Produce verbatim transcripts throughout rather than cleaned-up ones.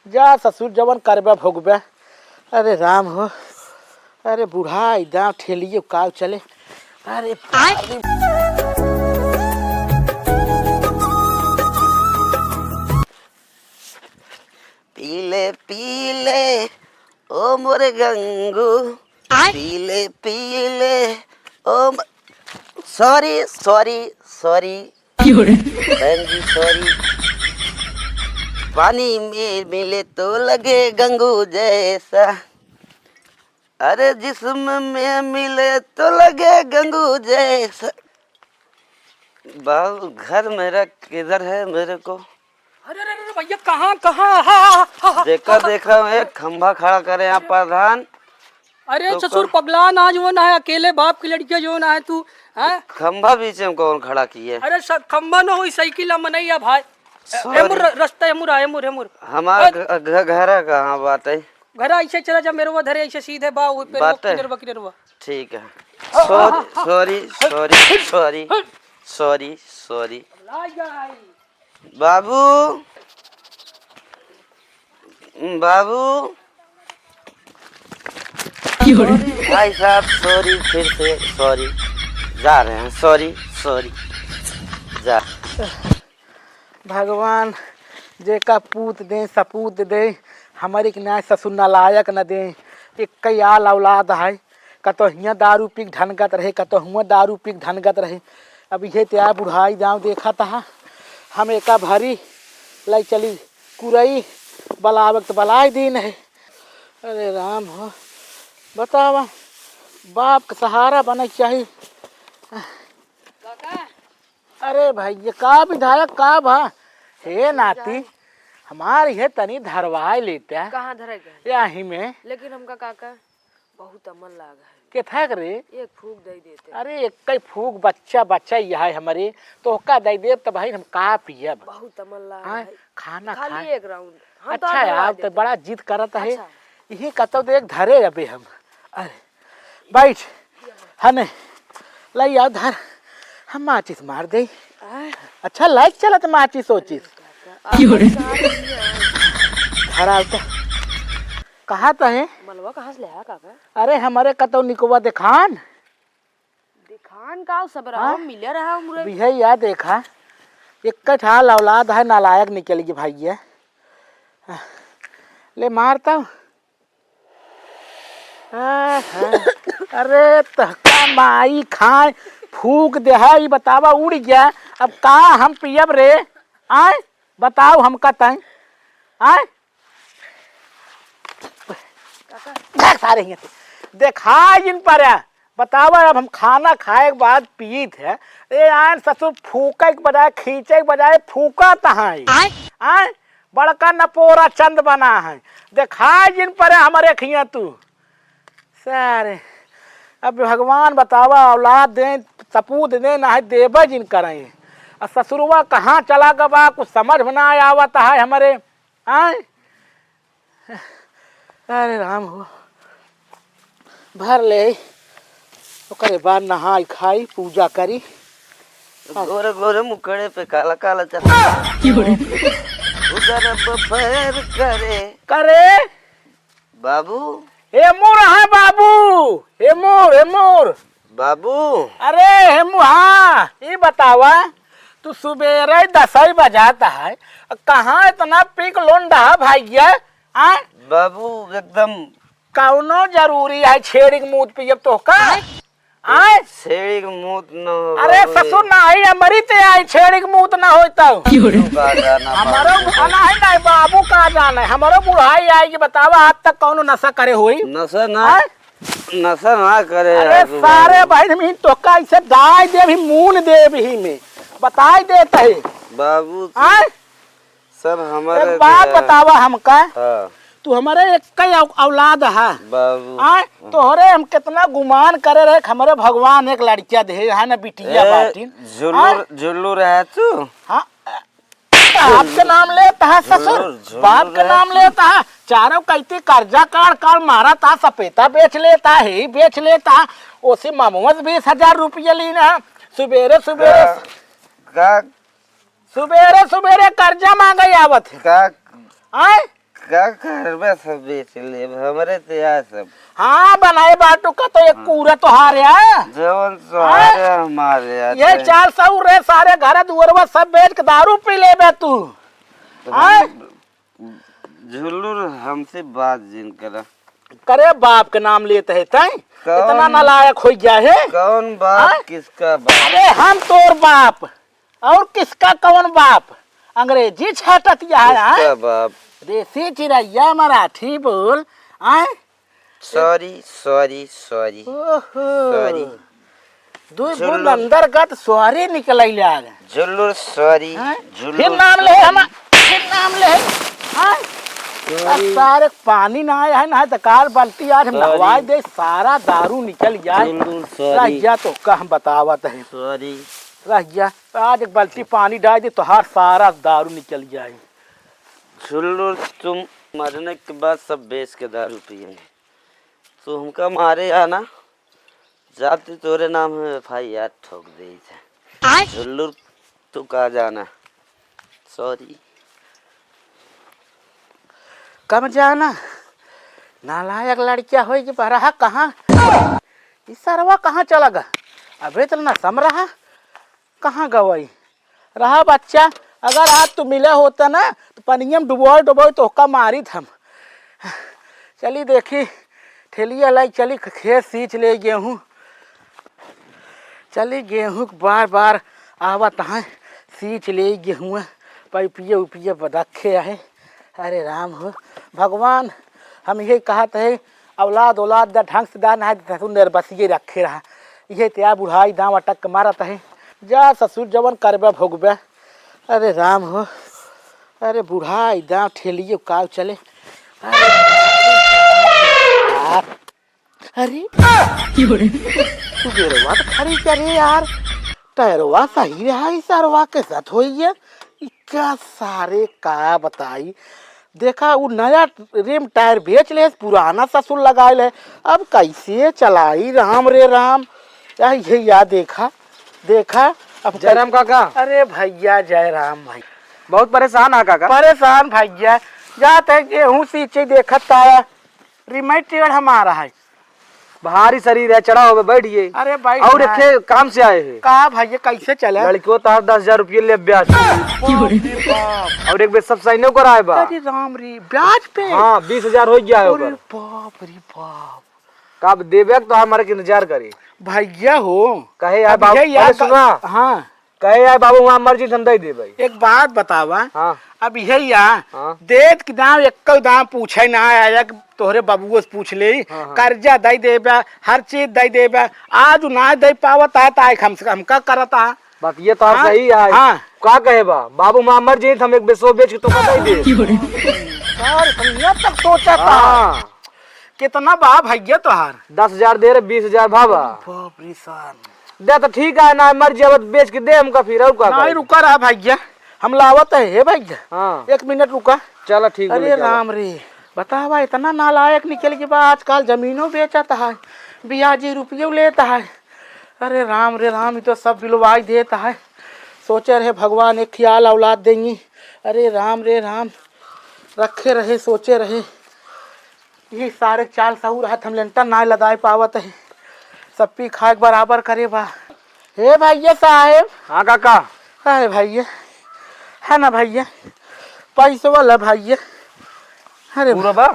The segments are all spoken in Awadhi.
जा ससुर, जवन करबे भोगबे। अरे राम हो, अरे बुढ़ाई दाँव ठेलिए काव चले। अरे बाप रे। पीले पीले ओ मोरे गंगू, आय। पीले पीले ओ म-, sorry, sorry, sorry। क्यों रे? बहन जी, sorry। पानी में मिले तो लगे गंगू जैसा, अरे जिस्म में मिले तो लगे गंगू जैसा। बाबू, घर मेरा किधर है मेरे को? अरे, अरे, अरे, भैया, कहाँ, कहाँ? हा, हा, हा, हा, देखा, हा, हा। देखा, एक खंभा खड़ा करे यहाँ प्रधान। अरे, तो ससुर, पगला ना जो ना है, अकेले बाप की लड़किया जो ना है तू, हैं? खंभा बीच में कौन खड़ा किए? अरे, स-, खंभा ना होई, साइकिल है, मनई है भाई। Sorry। एमुर र-, रास्ता एमुर आ, एमुर, एमुर। हमार हट। घ-, घ-, घर कहाँ बाटे? घर ऐसे चला जा, मेरे वो धरे ऐसे सीधे बा, वो पे बाटे? किनरवा, किनरवा। ठीक है। हाँ, हाँ, sorry, हाँ, हाँ। Sorry, sorry, sorry, sorry, sorry। लाग गया है। बाबू, बाबू। भाई साहब, sorry, फिर से sorry। जा रहे हैं, sorry, sorry। जा। भगवान जेका पूत दे, सपूत दे, हमरे के नाय ससुर नालायक न दे। एक कई आल औलाद है, कतो हियाँ दारू पी के ढनगत रहे, कतो हुआँ दारू पी के ढनगत रहे। अब इहे त्यार बुढ़ाई जाँव देखा तहा, हम एका भरी लाई चली कुरई, बलावक त बलाई दीन है। अरे राम हो, बतावा, बाप के सहारा बने के चाही। काका। अरे भैया, का विधायक, का भा? हे नाती, हमार इहे तनी धरवाए लेता। कहाँ धरे गए? यही में। लेकिन हमका काका बहुत अमल लाग है। के थक रे? एक फूक दे देते। अरे, एक ही फूक, बच्चा, बच्चा यह है हमरे, तो का दे देब, तो भाई हम का पियब? बहुत अमल लाग हाँ, है। खाना खाली खाए। एक round। हम तो अच्छा धरवा यार, तो देते। बड़ा जिद करत है। अच्छा। यही कतो देख धरे अबे हम। अरे, बैठ, हने, लाई आओ धर, हम माचिस मार दे। आय। अच्छा, लाइट चलत माचिस ओचिस। काका, आप सारे नहीं आए। धर आओ तो। कहाँ तो है? मलवा कहाँ से ले आया काका? अरे, हमारे कतौ निकवा देखान। देखान का, सब रहो, हाँ? मिले रहा हमरे। अब यही याद देखा, एक कठा औलाद है, नालायक निकल गई भाई ये। ले मार तो। आहा। अरे तहका माई खाए, फूक दे है, ई बतावा उड़ गया। अब का हम पियब रे? आय, बताओ हमका तय। आय, देख सारे हियाँ ते। देखा जिन पर है। बतावा, अब हम खाना खाए के बाद पीत है। ए आन ससुर फूके के बजाय, खींचे के बजाय फूका तहाँ। आय? आय? बड़का नपोरा चंद बना है। देखाए जिन परे हमरे खिया तू। सारे, अब भगवान बतावा, औलाद दे, सपूत दे, ना है देबे जिन करे। आ ससुरवा कहाँ चला गवा, कुछ समझ में ना आवत है हमरे। आय? अरे राम हो, भर ले, ओकरे बाद नहाई खाई, पूजा करी। गोरे गोरे मुखड़े पे काला काला चश्मा। उधर बफर करे। करे? बाबू। हे मोर है बाबू, हे मोर, हे मोर। बाबू। अरे हेमू, हाँ, ई बतावा, तू सुबेरे दसई बजात है, कहाँ इतना पिक लोंडा है भाइया? आय? बाबू, एकदम। कौनो जरूरी है छेड़ी के मूत पियब तोहका? आय? आय? छेड़ी के मूत न हो अरे बाबू, ससुर, ये ना आई अमृत आई, छेड़ी के मूत ना होई तब। क्यों रे? तू का जाना हमारो बाबू? बु-, ना है, ना बाबू का जाने, हमारो बुढ़ाई आई कि बतावा, आज तक कौनो नशा करे होई? नशा ना। आय? नशा ना करे अरे यार, तू सारे बाबू। बहन, हम ही तो कैसे दाई देब ही, मून देब ही में। बताई देत है। बाबू, तू आय? सब हमारे एक बात पे है। बतावा हमका। हाँ। तू हमारे एक ही औ-, औलाद है। बाबू। आय? तोहरे हम कितना गुमान करे रहे कि हमारे भगवान एक लड़किया दे है ना, बिटिया ए, बाटिन। जुल्लू, आय? जुल्लू रहे तू? हाँ। बाप के नाम लेता है ससुर, झुलुर, झुलुर बाप के है। नाम लेता है। चारों कैती कर्जा काढ़ काढ़ मारा था, सपेता बेच लेता है, बेच लेता है। ओसी ममवस बीस हजार रुपया लीना है। सुबेरे सुबेरे का, का? सुबेरे सुबेरे कर्जा मांगे आवत है। का? आय? का करबे, सब बेच लेब, हमरे ते आ सब। हाँ, बनाए बाटू का तो एक हाँ। कूड़ा तोहार है। जवन हाँ? सोहरे हमारे आते ये हैं। चार सौ रे सारे घर दुअरवा सब बेच के दारू पी लेबे तू। तो हाँ? हम, झुल्लू, हमसे बात जिन करा। करे बाप के नाम लेत है तैं? कौन इतना नालायक हो गया है? कौन बाप, हाँ? किसका बाप? अरे हम तोर बाप। और किसका कौन बाप? अंग्रेजी छाटत यह है, किसका हाँ? बाप? देसी चिरैया मराठी बोल, आय? Sorry, sorry, sorry। ओहो। Sorry। दुई बूंद झुल्लू। अंदर गत sorry निकलै लाग। झुल्लू sorry, हाँ? झुल्लू फिर नाम ले sorry। हम, फिर नाम ले, हाँ? Sorry। आ सारे पानी ना आया है, ना है तो कार बाल्टी आज हम sorry। नहवाई दे, सारा दारू निकल जाए। झुल्लू sorry। रह गया तो का हम बतावत है। Sorry। रह गया। आज एक बाल्टी पानी डाल दे, तोहार सारा दारू निकल जाए। झुल्लू, तुम मरने के बाद सब बेच के दारू पिएंगे। तू हमका मारे आना, जाते तोरे नाम हम F I R ठोक दे थे। आय? झुल्लू, तू का जाना? Sorry। कब जाना? नालायक लड़किया होई कि बरहा कहाँ? ई सरवा कहाँ चला गा? अबे तो ना सम रहा। कहाँ गवई? रहा बच्चा, अगर आज तू मिले होता ना, तो पनिया में डुबोए डुबोए तोहका मारित हम। चली देखी, ठेलिया लाई चली, खेत सींच ले गेहूँ। चली गेहूँ के बार बार आवत हैं, सींच ले गेहूँ, पैपिया उपिया रखे है। अरे राम हो, भगवान, हम यही कहत है, औलाद, औलाद दा ढंग से दा, नाहीं दा तू नरबसिये रखे रहा। इहे ते आ बुढ़ाई दाँव अटक के मारत है। जा ससुर, जवन करबे भोगबे। अरे राम हो, अरे बुढ़ाई दाँव ठेलिये काव चले। अरे, अरे, सुबेरवा तो खड़ी करे यार, टयरवा सही रहा, ई सरवा के साथ होई है। ई का सारे का बताई, देखा, उ नया रिम टायर बेच ले, पुराना ससुर लगाए ले। अब कैसे चलाई, राम रे राम। या, ये या देखा, देखा, अब जय राम काका। अरे भैया, जय राम भाई। बहुत परेशान है काका। परेशान भैया, जात है गेहूँ सींचे, देखत तारा, रिमेट टेढ़ हमारा है। भारी शरीर है, चढ़ा होवे, बैठ गए। अरे बैठ और ना। एक काम से आए हैं। का भैया, कैसे चला? लड़कियों तार दस हजार रुपये ले ब्याज। बाप रे बाप। और एक बेर सब साइनो कराए बा। अरे राम रे, ब्याज पे? हाँ, बीस हजार हो गया है अरे ओकर। बाप रे बाप। का अब देबे तो हमारे के इंतजार करी। भैया हो। कहे यार अब बाबू, ये यार अरे सुना। हाँ। कहे यार बाबू, वहाँ मर्जी हम दे देबे। एक बात बतावा। हाँ। अब यही या, हाँ। देत के दाम, एक दाम पूछे ना आया कि तोहरे बबुओ से पूछ ले, हाँ, हाँ। कर्जा दे देबे, हर चीज दे देबे, आज ना दे पावत है, तो आए हमसे, हम का करत है? बात ये तो हाँ? सही है। हाँ। का कहे बा? बाबू, वहाँ मर्जी हम एक बेसो बेच के तो दे दे। यार, हम ये तक सोचा था। हाँ। कितना बा भैया तोहार? दस हजार दे रहे, बीस हजार भावा। बाप रे सान। दे तो ठीक है, ना मर जावत बेच के दे हमका फिर, और का नहीं, करी? रुका रहा भैया, हम लावत है, हे भैया। हाँ। एक मिनट रुका। चला ठीक बा, अरे लेके आवा। राम रे, बतावा इतना नालायक निकल के बा, आजकल जमीनो बेचत है, ब्याजी रुपयो लेत है। अरे राम रे राम, ई तो सब बिलवाई देत है। सोचे रहे भगवान एक ख्याल औलाद देंगी। अरे राम रे राम, रखे रहे, सोचे रहे। ई सारे चाल सहूर हाथ हम लेंटर नाय लगाए पावत है, सब पी खाए के बराबर करे बा। हे भैया साहेब। हाँ काका। अरे भैया, है ना भैया, पैसवा ला भैया। अरे पूरा बा?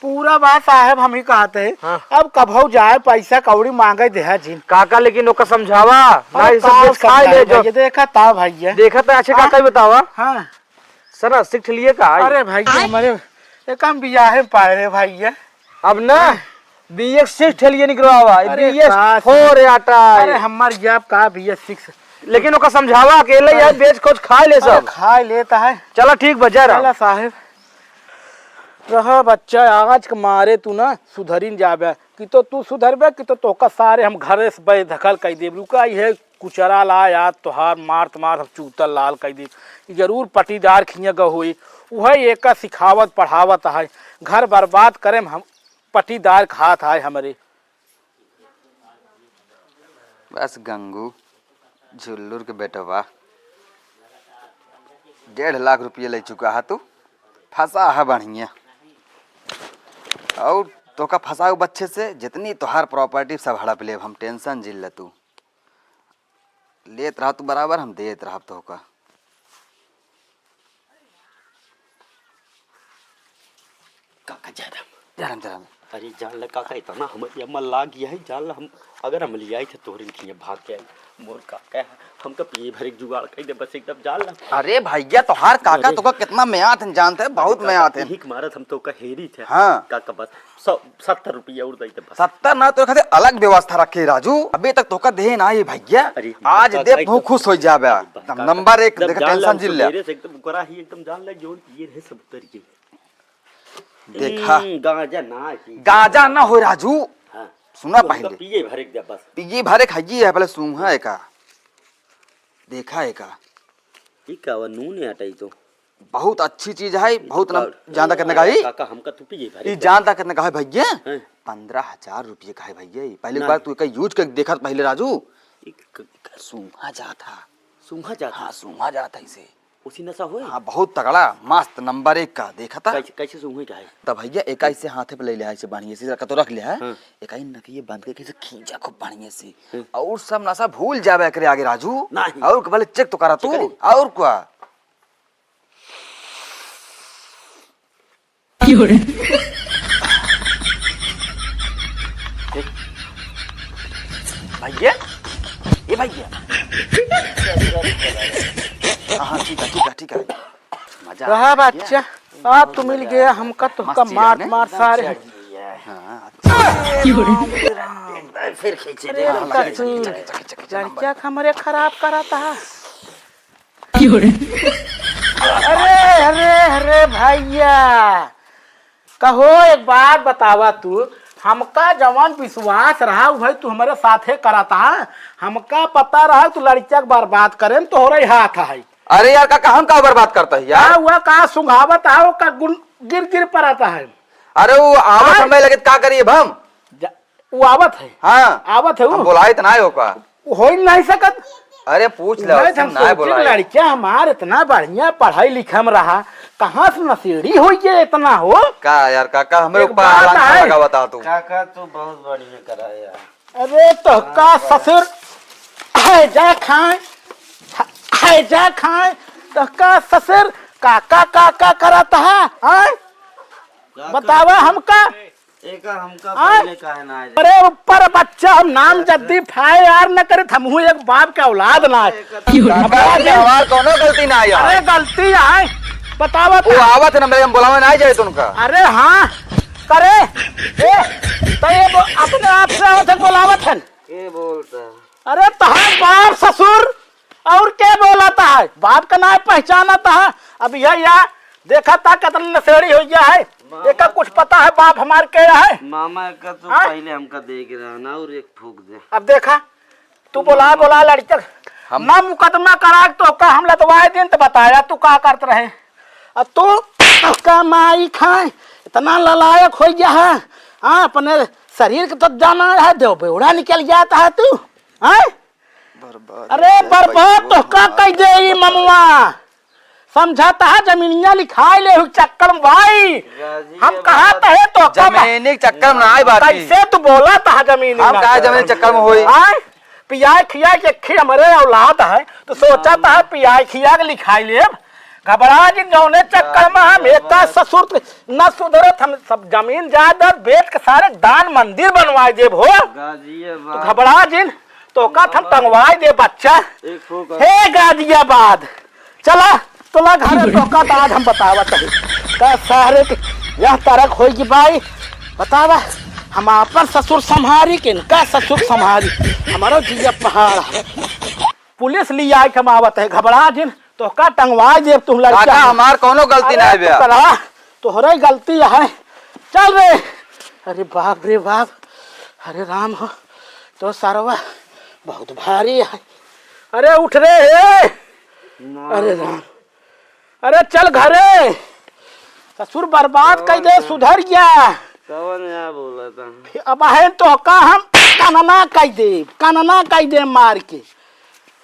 पूरा बा साहेब, हम ही कहत है। हाँ। अब कभौ जाए पैसा कौड़ी मांगे देहा जिन। काका लेकिन ओका समझावा, अरे ना ई सब का बेच खाए ले समझाई जो। भैया, देखा ता भैया। देखा ता अच्छे हाँ? काका ही बतावा। हाँ। सर, सिख ठेलिए का आई? अरे भाई, ये हमारे एक हम बियाहे में पाए रे भाई ये। अब ना, हाँ। B X six ठेलिए निकलवावा, अरे B X four का आटा है। अरे हमार ये आप का B X six। लेकिन ओका समझावा, अकेले यार अरे। बेच कुछ खा ले अरे सब। खा लेता है। चला ठीक बा, जय राम। चला साहेब। रहा बच्चा, आज के मारे तू ना सुधरिन जाबे, कि तो तू सुधरबे, कि तो तोका सारे हम घरे से बेदखल कइ देब। रुका, ये कुचरा ला यार, तोहार मारत मारत हम चूतल लाल कइ देब। ई जरूर पटीदार खिया ग होई, उहे एका सिखावत पढ़ावत है, घर बर्बाद करे में हम पटीदार खात है हमरे। बस गंगू, झुल्लुर के बेटवा, डेढ़ लाख रुपये ले चुका है तू, फंसा है बढ़िया। और तोहका फंसाउ बच्चे से, जितनी तोहार property सब हड़प लेब हम, tension जिन ले तू। लेत रहा तू बराबर, हम देत रहब तोहका। काका, जय राम। जय राम, जय राम। अरे, जान ले काका, इतना हमरी अम्मा लाग गया है, जान ले हम, अगर हम लियाई थे तोहरे खिया भाग के आई। मोर काका, हमका पिए भरे के जुगाड़ कर दे बस एकदम, जान ले। अरे भैया, तोहार काका अरे। तोहका कितना मयात हैं, जानते हैं, बहुत काका, मयात हैं। यही के मारत हम तोहका हेरी थे। हाँ। काका, बस सौ, सत्तर रुपया और दे दे बस। सत्तर ना, तो खातिर अलग व्यवस्था रखे राजू, अभी तक तोहका देहे ना ही भैया। अरे, आज बस, देब, तू एकदम खुश हो जाबे। अरे, बस, एकदम काका, नंबर एक, एकदम देख, जान ले, tension हम जिन ले। सुबेरे से एकदम ओकरा ही एकदम जान ले, जोन पिए रहे सब उतर गए। देखा। हम्म, गांजा ना पी। गांजा ना हो राजू। हाँ। सुना तू हमका पहले। पिए भरे के दे बस। पिए भरे खाइए है, पहले सूंघा एका। देखा एका। ई का वा, नून है आटा ई तो। बहुत अच्छी चीज है, बहुत नम-, का-, जानता कितने का है? काका, हमका तू पिए भरे ई के दे। जानता कितने का है भैया? हैं? पन्द्रह हजार रुपये का है भैया। पहली नहीं। बार तू एका use करके देखा पहले राजू। ई क-, क-, सूंघा जात है। सूंघा जात है? हाँ, सूंघा जात है इसे। उसी नशा होई? हाँ, बहुत तगड़ा, मस्त, नंबर एक का, देखा था? कैसे, कैसे सूंघे का है? तब भैया, एका इसे हाथे पे ले लिया, इसे बढ़िया से, कतो रख लिया है। हाँ। एका ही नकिये बंद करके इसे खींचा खूब बढ़िया से। हाँ। और सब नशा भूल जाबे एकरे आगे, राजू। नहीं। और भले check तो करा तू। Check करी? और क्या? भैया, ए भैया। हाँ, हाँ, ठीक है, ठीक है, ठीक है। मजा आ गया। रहा बच्चा, आ तू मिल गया, हमका तोहका मस्ती है मार, ने? मार सारे। हाँ, अच्छा। फिर खींचे अरे दे। हाँ, लगे, लगे, लगे, लगे, लगे, लगे, लड़किया का हमरे खराब करत है। अरे, अरे, अरे भैया, कहो एक बात बतावा तू, हमका जवन विश्वास रहा उ भाई तू हमरे साथे करत हा, हमका पता रहा तू लड़किया के बर्बाद करे में तोहरे हाथ है। अरे यार काका, हम का बर्बाद करता है यार? का हुआ, का सुंघावत है, वो का गुन-, गिर गिर परत है। अरे वो आवत हाँ? समय लगे तो का करिए अब हम? जा, वो आवत है। हाँ। आवत है वो? हम बुलाए तो ना है ओका। हो ही नहीं सकत। अरे पूछ ले, नहीं, उससे हम ना सोचे बुलाए। लड़किया हमार इतना बढ़िया पढ़ाई लिखे में रहा, कहाँ से नशेड़ी हो गया इतना हो? का यार काका, हमरे एक ऊपर बात आलान है। लगा बता तू। काका तू बहुत बढ़िया करा यार। अरे तोहका हाँ, ससुर, है जा खाए, है जा खाए, तोहका ससुर काका काका करत है, हैं? काका बतावा हमका। एका हमका आय? पहले काहे ना आए? अरे ऊपर बच्चा, हम नाम जद्दी फायर ना करे, हमहू एक बाप के औलाद ना है। काका, हमार कौनो गलती ना है यार। अरे गलती है, बतावा वो तो। आवत है ना, मेरे हम बुलावे ना जाए तो उनका। अरे हाँ, करे, ए, तो ये बो-, अपने आप से आवत है, बुलावत है। के बोलता? अरे तहार बाप ससुर, और के बोलता है? बाप का नाम पहचानता है? अब यह या देखा था कितना नशेड़ी हो गया है। मामा एका कुछ पता है बाप हमार के है? मामा का तो हाँ? पहले हमका दे के रहना और एक फूक दे। अब देखा, तू बोला, बोला लड़के, हम ना मुकदमा करा के तो का हम लदवाए दिन तो बताया तू का करत रहे। अब तू कमाई खाए, इतना ललायक हो गया है, हाँ, अपने शरीर के तो जाना है, देव बेवड़ा निकल जाता है तू, हाँ? बर्बाद अरे हो गया बर्बाद भाई, तो का कह दे ई ममुआ, समझाता है जमीनिया लिखाई ले हु चक्कर में भाई। गाजी हम ये कहा बात तो है तो का जमीनी के चक्कर में ना आए बात ही। कैसे तू बोला था जमीनी हम ना कहा कर? जमीनी चक्कर में होई? आए? पियाय खिया के खी हमरे औलाद है, तो सोचा था पियाय खिया के लिखाई लेब। घबरा जिन जौने चक्कर में हम एक का ससुर त-, न सुधरत, हम सब जमीन जायदाद बेच के सारे दान मंदिर बनवाए देब हो। गाजियाबाद। तो घबरा जिन, तो का हम टंगवाए दे बच्चा। एक फूक और। हे गाजियाबाद, चला, तोला घरे तोका तो आज हम बतावत है। का सारे के यह तरक होई कि भाई, बतावा, हम आपन ससुर संभारी के इनका ससुर संभारी, हमारो जिया पहाड़ है। पुलिस ले आए के हम आवत है, घबरा जिन, तोका टंगवा देब तू लड़का। काका, हमार कौनो गलती अरे ना है बे। तू करा, तोहरे गलती है। चल रे। अरे बाप रे बाप, अरे राम हो, तो सरवा बहुत भारी है। अरे उठ रे, हे। ना। अरे राम, अरे चल घरे, ससुर बर्बाद कई दे, सुधर जा। कौन या बोला था? अब है तो का हम कनना कई दे, कनना कई दे मार के।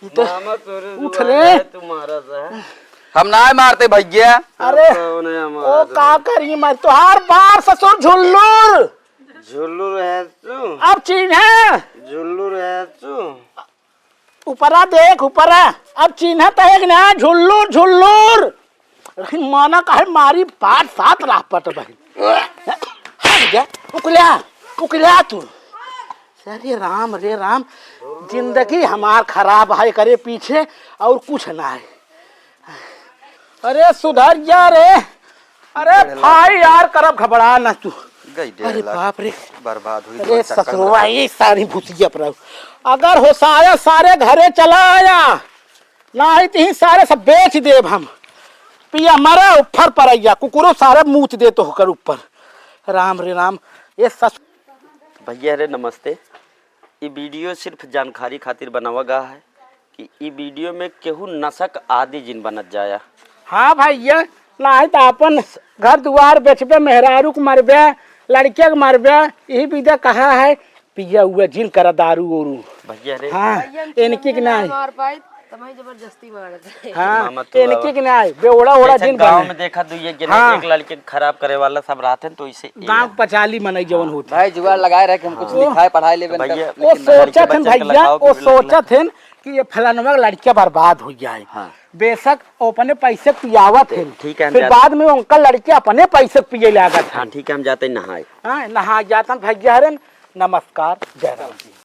ई तो मामा तोरे उठ दुआरे रे। है, तू मारा था। हम नाहीं मारते भइया। अरे, कौन है हमारा ओ का करी मैं, तोहार बाप ससुर झुल्लुर। झुल्लुर है तू। अब चीन्हा। झुल्लुर है तू। ऊपरा देख, ऊपरा। अब चीन्हा तो एक ना, झुल्लुर, झुल्लुर। अरे, माना काहे मारी, पाँच सात लाख पट बहिन। हट जा, उकल्या, उकल्या तू। अरे राम रे राम, जिंदगी हमार खराब है करे पीछे, और कुछ ना है। अरे सुधर जा रे। अरे भाई यार, करब घबरा ना तू। गई डेढ़ अरे लाख बाप रे। बर्बाद हुई अरे दो चक्कर ससुरवा, में। ये सारी भूतिया पर अगर हो साया सारे घरे चला आया, नाहीं तो ही सारे सब बेच देब हम। पिया मरा ऊपर पर आइया, कुकुरो सारे मूत दे तो होकर ऊपर। राम रे राम, ये सस भैया रे नमस्ते। ई वीडियो सिर्फ जानकारी खातिर बनावा गा है कि ई वीडियो में केहू नशक आदि जिन बनत जाया। हाँ भैया, नाहीं तो अपन घर दुआर बेचबे, मेहरारू के मरबे, लड़के के मरबे, यही विदा कहा है, पिया हुआ जिन करा दारू ओरू। भैया रे। हाँ, भैया, हम इनकी के चिलम ना ना है। मार पाई, तो भाई जबरदस्ती मार दे। हाँ, मामा तो इनकी आवा। के ना है, बेवड़ा ओड़ा जैसे जिन गाँव बने। में देखा दुई एक जने हाँ। एक लड़के के खराब करे वाला सब रहते हैं, तो इसे गाँव के पचाली मनई जवन होती। भाई जुगाड़ लगाए रहे कि हम कुछ हाँ। लिखाए पढ़ाए लेबे तो भैया, वो लेकिन सोचत लड़के हन बच्चन के भैया, लखाओ वो के लेकिन सोचत हन कि ये फलानवा का लड़का बर्बाद हो जाए। हाँ। बेशक वो अपने पैसे पियावत है, ठीक है, हम फिर जाते बाद में उनका लड़के अपने पैसे पिए लागत है। हाँ, ठीक है, हम जाते हैं नहाए। हाँ, नहा जातन भैया हरन। नमस्कार, जय राम जी।